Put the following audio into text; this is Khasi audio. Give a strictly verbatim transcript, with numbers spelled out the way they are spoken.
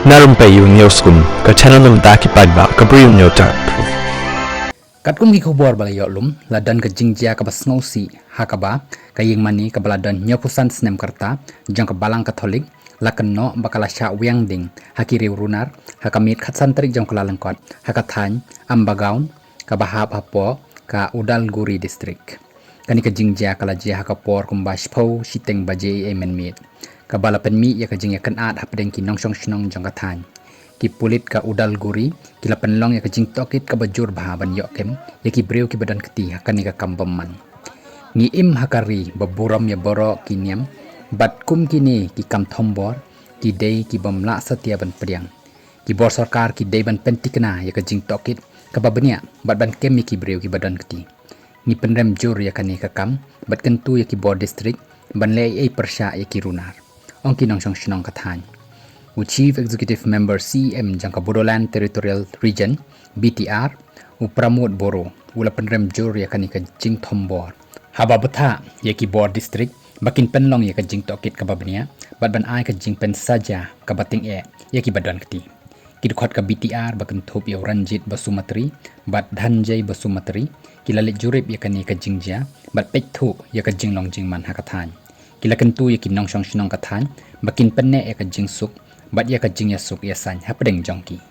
Na rympei ïa u News Room, ka channel na bynta ki paidbah ka Bri U Hynñiewtrep. Katkum ki khubor ba la ïoh lum, la don ka jingjia kaba sngewsih ha kaba ka ïing mane kaba la don hynñiewphew san snem ka rta jong ka Balang Katholik la kynnoh ba ka la shah wiang ding ha ki riew runar ha ka miet khatsan tarik jong u Kyllalyngkot ha ka thaiñ Ambagaon kaba hap hapoh ka Udalguri District. Kane ka jingjia ka la jia ha ka por kumba shiphew shiteng baje eiei mynmiet, kaba la pynmih ïa ka jingïakynad hapdeng ki nongshong shnong jong ka thaiñ. Ki pulit ka Udalguri ki la pynlong ïa ka jingtohkit kaba jur bha ban ïoh kem ïa ki briew kiba don kti ha kane ka kam bymman. Ngi im ha ka ri ba burom ïa baroh ki niam, bad kum kine ki kam thombor ki dei ki bym lah satia ban pdiang. Ki bor sorkar ki dei ban pynthikna ïa ka jingtohkit kaba bniah bad ban kem ïa ki briew kiba don kti. Ngi pynrem jur ïa kane ka kam bad kyntu ïa ki bor district ban leh ei ei pyrshah ïa ki runar, ong ki nongshong shnong ka thaiñ. U Chief Executive Member, C E M, jong ka Bodoland Territorial Region, B T R, u Pramod Boro, u la pynrem jur ïa kane ka jingthombor, haba bthah ïa ki bor district ba kin pynlong ïa ka jingtohkit kaba bniah bad ban ai ka jingpynsaja kaba tyngeh ïa kiba don kti. Ki dkhot ka B T R ba kynthup ïa u Ranjit Basumatary bad Dhanjay Basumatary ki la leit jurip ïa kane ka jingjia bad peit thuh ïa ka jinglong jingman ha ka thaiñ. Ki la kyntu ïa ki nongshong shnong ka thaiñ ba kin pynneh ïa ka jingsuk bad ïa ka jingïasuk ïasaiñ hapdeng jong ki.